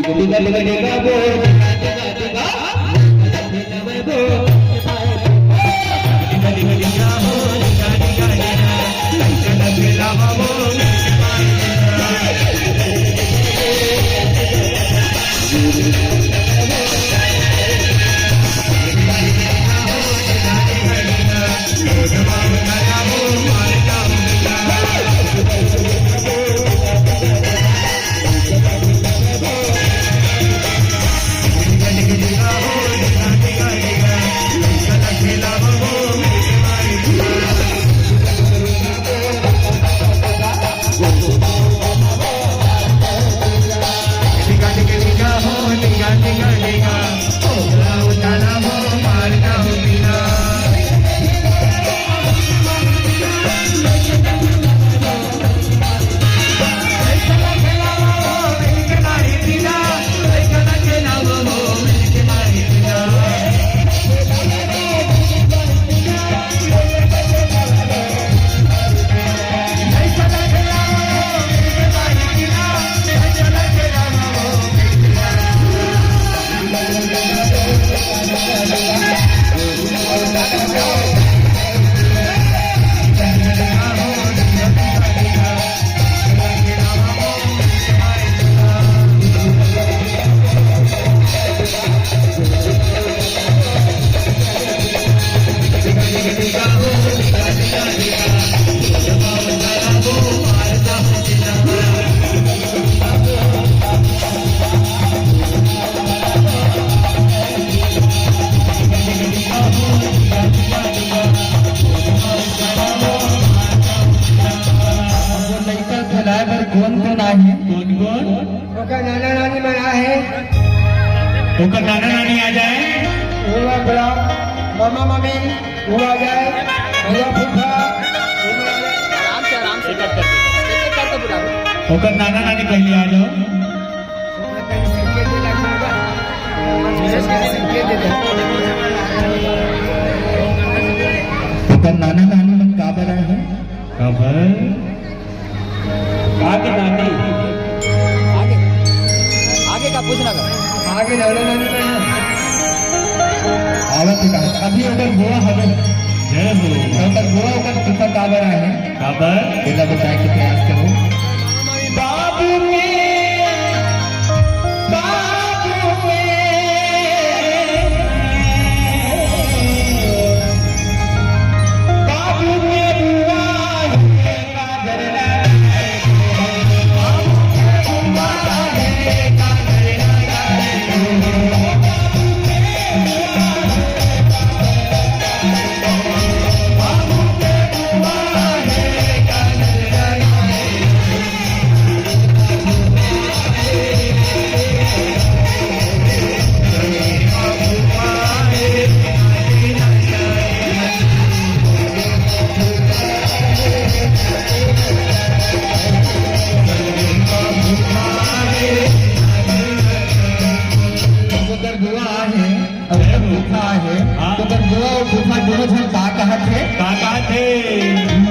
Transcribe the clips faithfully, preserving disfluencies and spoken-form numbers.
वो लइका खेलाए बर कोन कोन आहे? कोन कोन? ओकर नाना नानी मन आहे। ओकर नाना नानी आ जाए। वो बड़ा मामा मामी वो आ जाए। भैया फूफा। आराम से, आराम से कट कर दो। एक एक करके बुला लो। ओकर नाना नानी पहले आ जाओ। ओकर नाना नानी मन काबर आए हे? काबर? आगे नानी। आगे, आगे का पूछना का? आगे नाना नानी मन आवत हे का? अभी ओकर बुआ हवे। जय हो। ओकर बुआ ओकर फूफा काबर आए हे? काबर? एला बताए के प्रयास करो। बाबू के, बाबू के, बाबू के बुआ हे। ओकर बुआ आहे, अउ ओकर फूफा आहे, हाँ। तो ओकर बुआ अउ फूफा दोनों झन का कहत हे? का कहत हे?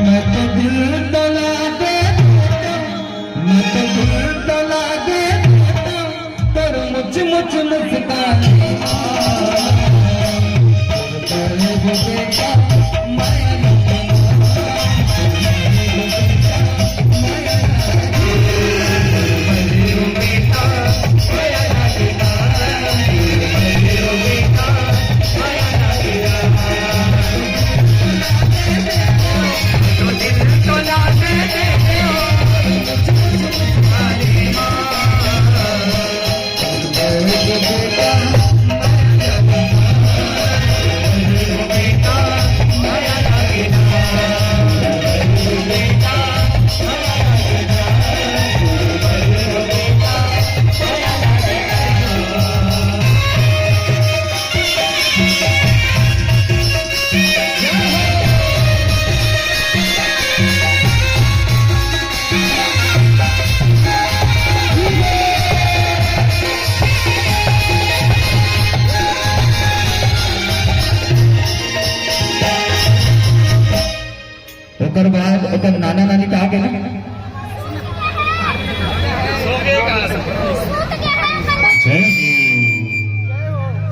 मैं तो दिल तोला दे, मैं तो दिल तोला दे, तोर मुछ मुछ मुस्कान।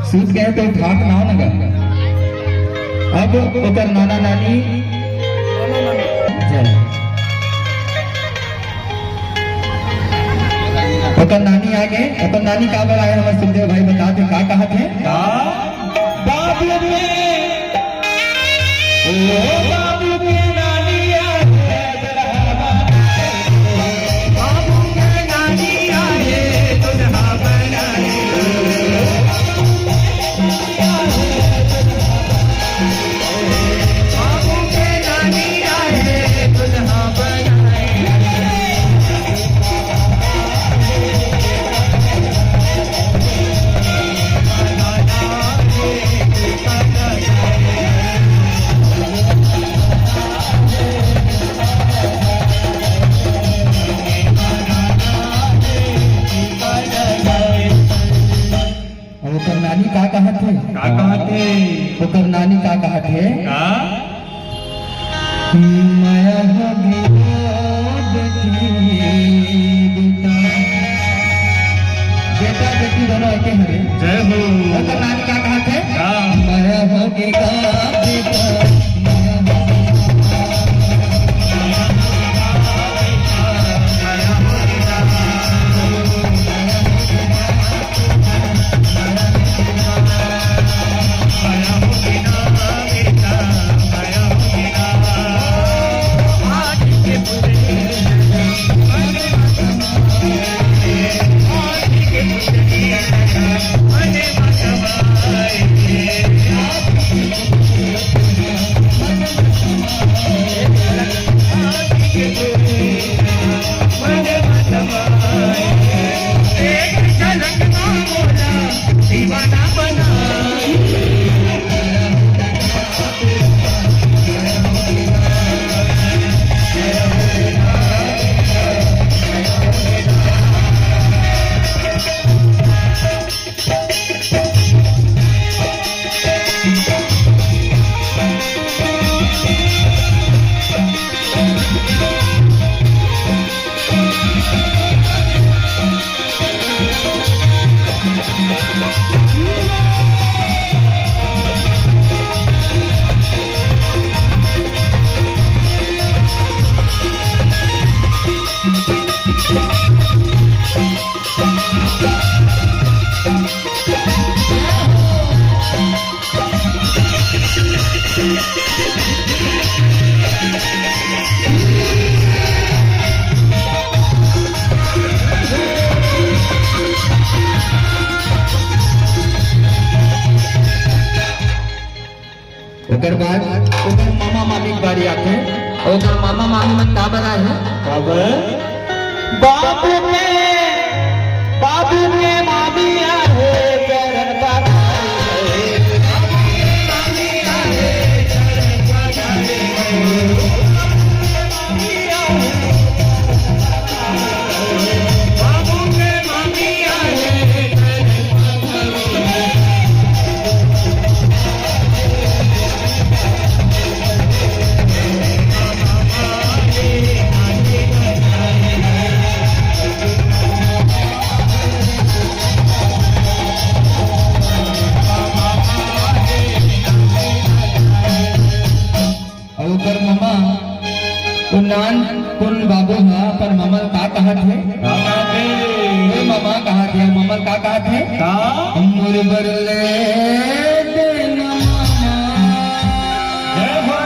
सूत गए तो ठाक ना हो ना गा। अब ओकर नाना नानी, जय। ओकर नानी आ गए, ओकर नानी का बर आए, हमर सुखदेव भाई बता दे, का कहत हे? का? बाबू के, ओ बाबू के नानी आ गए, दुल्हा बना ले। बाबू के नानी आ गए, दुल्हा बना ले। अउ ओकर नानी का कहत हे? का कहत हे? ओकर नानी का कहत हे? का? मया होगे बेटी, बेटा। बेटा बेटी दोनों एके हरे। जय हो। ओकर नानी का कहत हे? का? मया होगे बेटा। ओकर बाद ओकर मामा मामी के बारी आथे। ओकर मामा मामी मन का बर आए हे? काबर? बाबू के, बाबू के मामी आहे चरण पखारे। अउ ओकर ममा, ओ नानकुन बाबू ह अपन ममा ल का कहत हे? का कहत हे? ए ममा कहत हे, ममा ल का कहत हे? का? मोर बर ले दे न ममा। जय हो।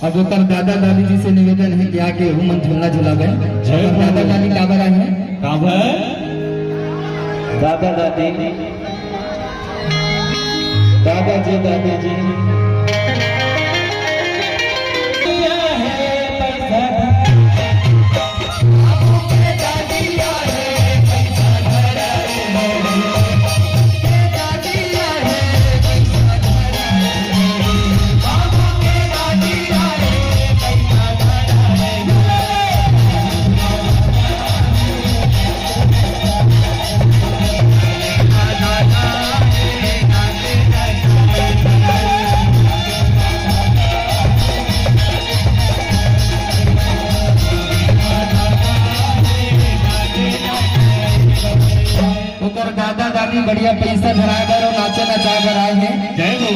अब ओकर दादा दादी जी से निवेदन हे कि आके ओहू मन झूलना झुलावे। जय ओकर दादा हो। दादी काबर आए हे? काबर? दादा दादी, दादा जी, दादी जी। ओकर दादा दादी बढ़िया पैसा धराए बर अउ नाचे नचाए बर आए हे। जय हो।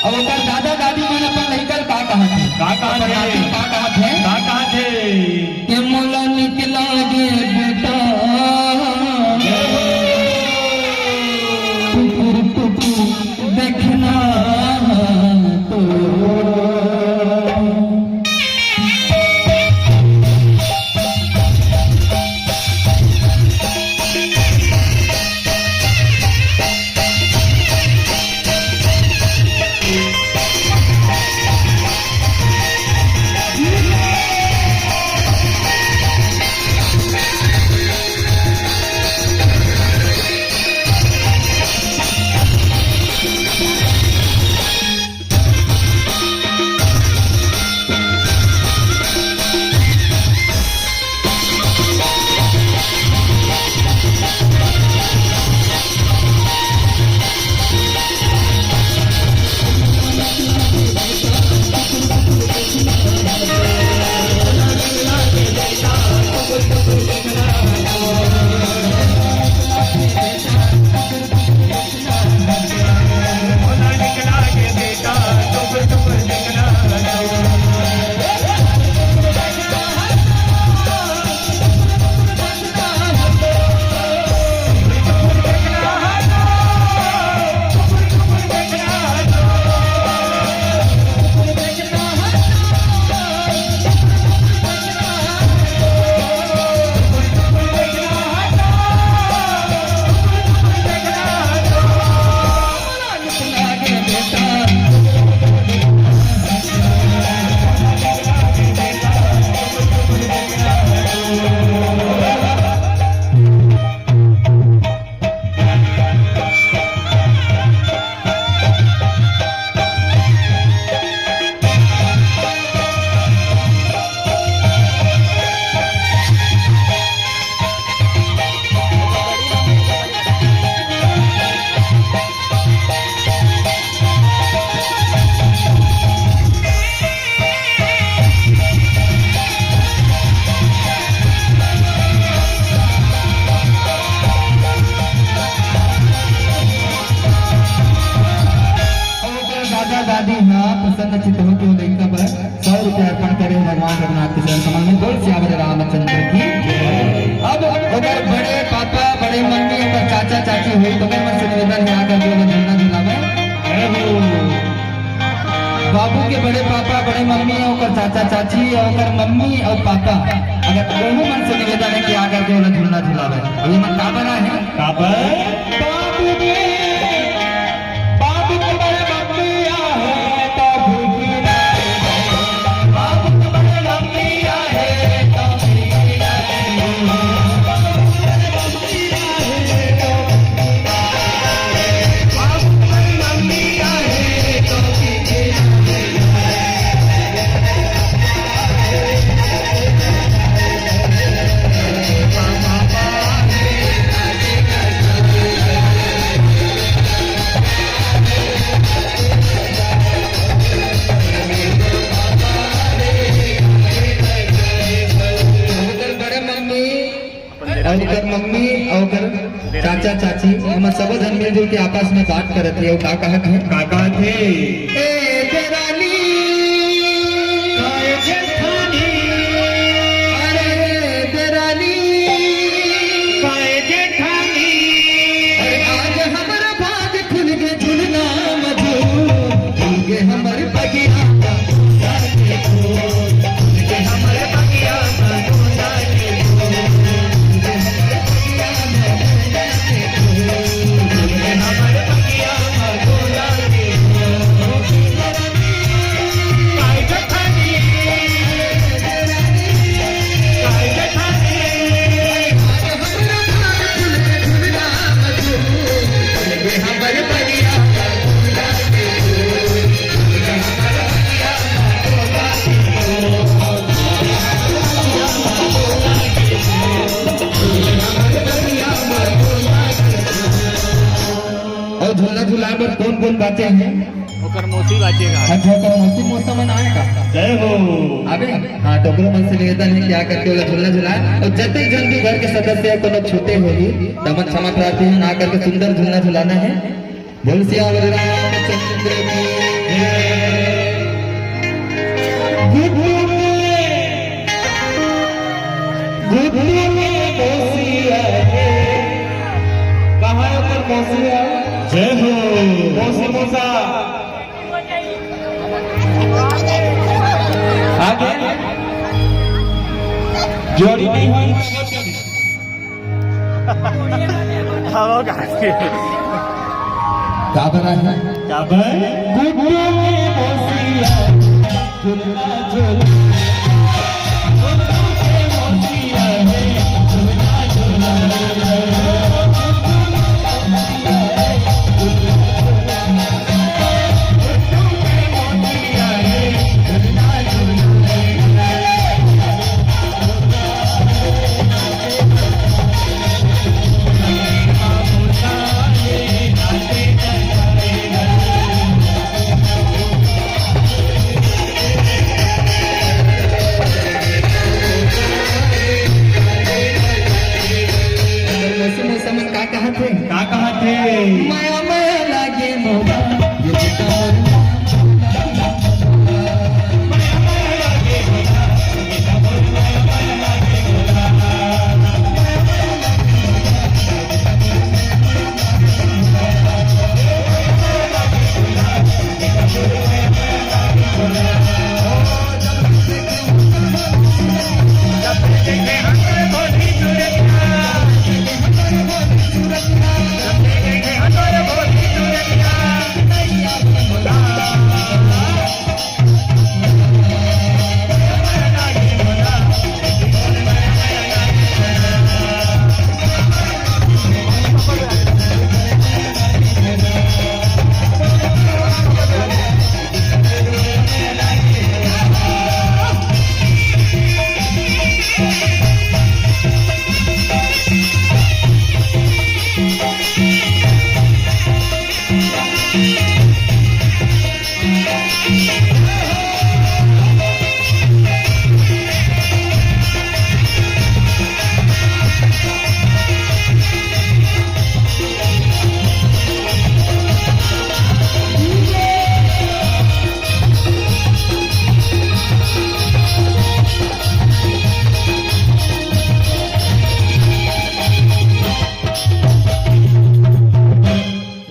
अब ओकर दादा दादी मन अपन लइका ल का कहत हे? का कहत अपन हे? नाती ल का कहत हे? का कहत हे? के मोला निक लागे बेटा। जय हो। टुकुर टुकुर देखना तो। अउ ओकर दादा दादी ह प्रसन्न चित्त होके ओ लइका बर सौ रुपया अर्पण करे हे भगवान रघुनाथ के चरण कमल में। बोल सियावर रामचंद्र की। अब ओकर बड़े पापा, बड़े मम्मी, ओकर चाचा चाची होही, तो ओकर मन से निवेदन हे, आकर के ओला झूलना झुलावे। बाबू के बड़े पापा, बड़े मम्मी, ओकर चाचा चाची, ओकर मम्मी अउ पापा, अगर ओहू मन से निवेदन हे कि आकर के ओला झूलना झुलावे। अभी मन का बना है? काबर? बाबू के, बाबू के बड़े मम्मी आहे, तो भूखी रहे। बाबू के बड़े मम्मी आहे, तो भूखी रहे। अउ ओकर मम्मी अउ ओकर चाचा चाची, एमन सबो झन मिलजुल के आपस में बात करत हे। अउ का कहत हे? का कहत हे? ए देरानी, काय जेठानी? अरे देरानी, काय जेठानी? अरे आज हमर भाग खुल गे झुलना मधु, खुल गे हमर बगिया। कोन बाचे हे? ओकर मौसी बाचे गा। अच्छा, तो मौसी मौसा मन आए का? जय हो। अबे, हाँ, तो ओकरो मन से निवेदन हे कि आ करके ओला झुलना झुलाए। अउ जतेक झन भी घर के सदस्य हे, कोनो छूटे होही, त मन क्षमा प्रार्थी हे, आ करके सुंदर झुलना झुलाना हे। बोल सियावर रामचंद्र की जय। गुड्डू के, गुड्डू के मौसी आए। कहाँ हे ओकर मौसी आए? जय हो। मौसी मौसा। आगे। जोड़ी नहीं हुई। हवा का। काबर हे? काबर? गुड्डू के मौसी आए। झुलना झुल। मौसी मौसा मन का कहत हे? का कहत हे? माया माया लागे मोला, ये बेटा मोर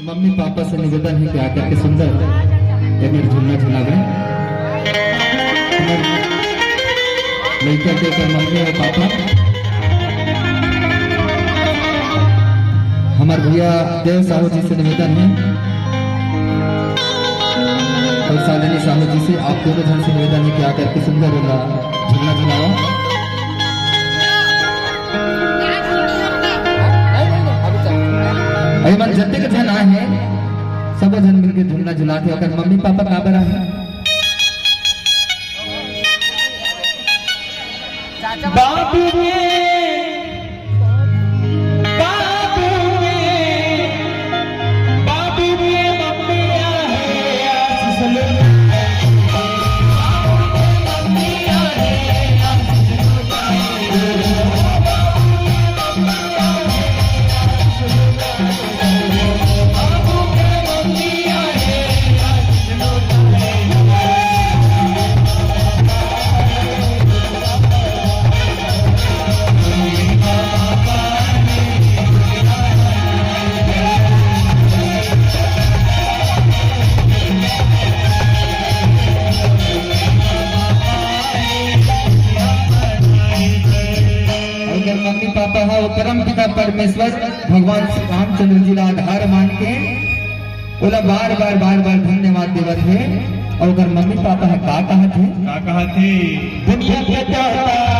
मम्मी पापा से निवेदन हे कि आकर के सुंदर एमेर झुलना झुलावे। हमर लइका के एकर मम्मी अउ पापा, हमर भैया देव साहू जी से निवेदन हे अउ शालिनी साहू जी से, आप दोनों झन से निवेदन हे कि आकर के सुंदर वाला झुलना झुलावा। अरे मन जतेक झन आए हे, सबो झन मिलके झुलना झुलाथे। ओकर मम्मी पापा काबर आए हे? बाबू के, बाबू के, बाबू के मम्मी आए हे, आशीष ले। अउ अगर मम्मी पापा ह वो परम पिता परमेश्वर भगवान श्री रामचंद्र जी ला आधार मान के ओला बार बार बार बार धन्यवाद देवत हे। अउ अगर मम्मी पापा ह का कहत हे? का कहत हे? दुनिया के देवता,